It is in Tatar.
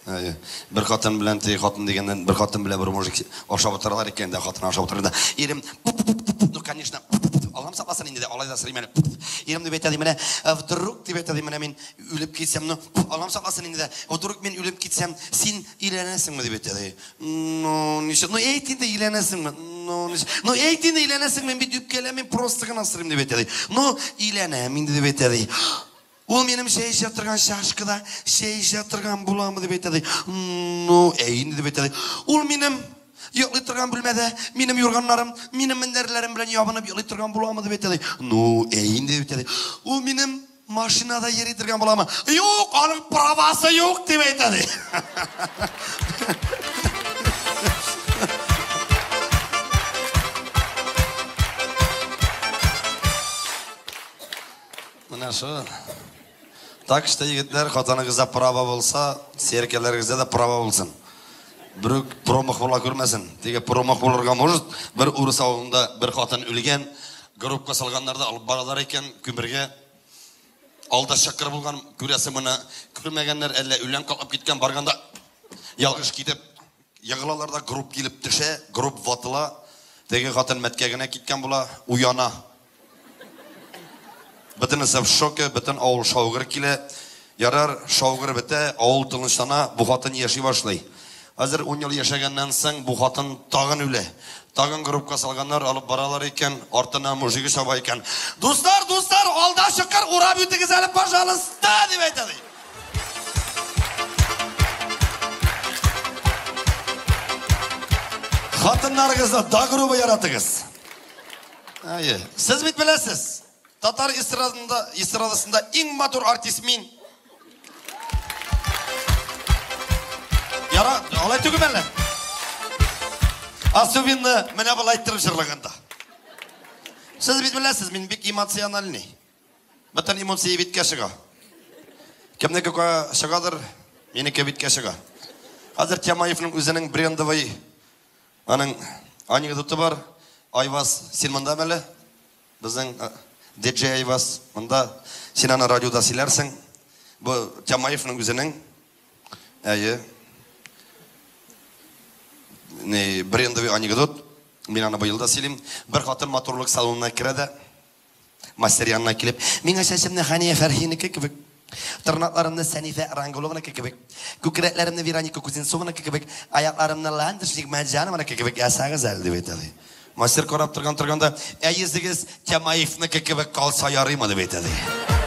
Әйе. Бер хатын белән теге хатын дигәннән бер хатын белән бер мужик ашап утыралар икән дә, хатын ашап утыра да. Ирем, ну, конечно, Аллам сакласын инде дә, алай да сорыйм әле. Ирем дип әйтә ди, менә вдруг дип әйтә ди, менә мин үлеп китсәм, ну, Аллам сакласын инде дә, вдруг мин үлеп китсәм, син өйләнәсеңме дип әйтә ди. Ну, ничек, ну әйт инде өйләнәсеңме? Ну, ничек, ну әйт инде өйләнәсеңме, мин бит үпкәләмим, просто гына сорыйм дип әйтә ди. Ну, өйләнәм инде дип әйтә ди. Ул минем чәй эчә торган чашкада чәй эчә торган буламы дип әйтә ди. Ну, әй инде дип әйтә ди. Ул минем йоклый торган бүлмәдә минем юрганнарым, минем мендәрләрем белән ябынып йоклый торган буламы дип әйтә ди. Ну, әй инде дип әйтә ди. Ул минем машинада йөри торган буламы? Юк, аның правасы юк дип әйтә ди. Менә шул. Так что, егетләр, хатыныгызда права булса, серкәләрегездә дә права булсын. Берүк промах була күрмәсен. Теге промах булырга может, бер урыс авылында бер хатын үлгән, гробка салганнар да алып баралар икән күмергә. Алда чакыр булган, күрәсе моны күрмәгәннәр, әллә үлән каплап киткән, барганда ялгыш китеп егылалар да гроб килеп төшә, гроб ватыла. Теге хатын мәткәгенә киткән була, уяна. Бөтенесе в шоке, бөтен авыл шаугыр килә. Ярар, шаугыр бетә, авыл тынычлана, бу хатын яши башлый. Хәзер 10 ел яшәгәннән соң бу хатын тагын үлә. Тагын гробка салганнар, алып баралар икән, артына мужигы чаба икән. Дуслар, дуслар, алда чыкыр, урап үтегез әле, пожалуйста, дип әйтә ди. Хатыннарыгызны да грубо яратыгыз. Әйе. Сез бит беләсез, татар эстрадында, эстрадасында иң матур артист мин. Яра, алай түгел әллә? Особенно менә болай иттереп җырлаганда. Сез бит беләсез, мин бик эмоциональный. Бөтен эмоция биткә чыга. Кемнеке кая чыгадыр, минеке биткә чыга. Хәзер Тямаевның үзенең брендовый Аның анекдоты бар. Айваз, син монда мәле? Безнең диджей Айваз монда. Син аны радиода сөйләрсең. Бу Тямаевның үзенең әйе. Не, брендовый анекдот. Мин аны быел да сөйлим. Бер хатын матурлык салонына керә дә, Мастер янына килеп, миңа чәчемне Хәния Фәрхинеке кебек, тырнакларымны Сәнифә Рангулованыкы кебек, күкрәкләремне Вероника Кузнецованыкы кебек, аякларымны Ландыш Нигмәтҗанованыкы кебек ясагыз әле, дип әйтә ди. Мастер карап торган торганда, ә йөзегез Тямаевныкы кебек калса ярыймы, дип әйтә ди.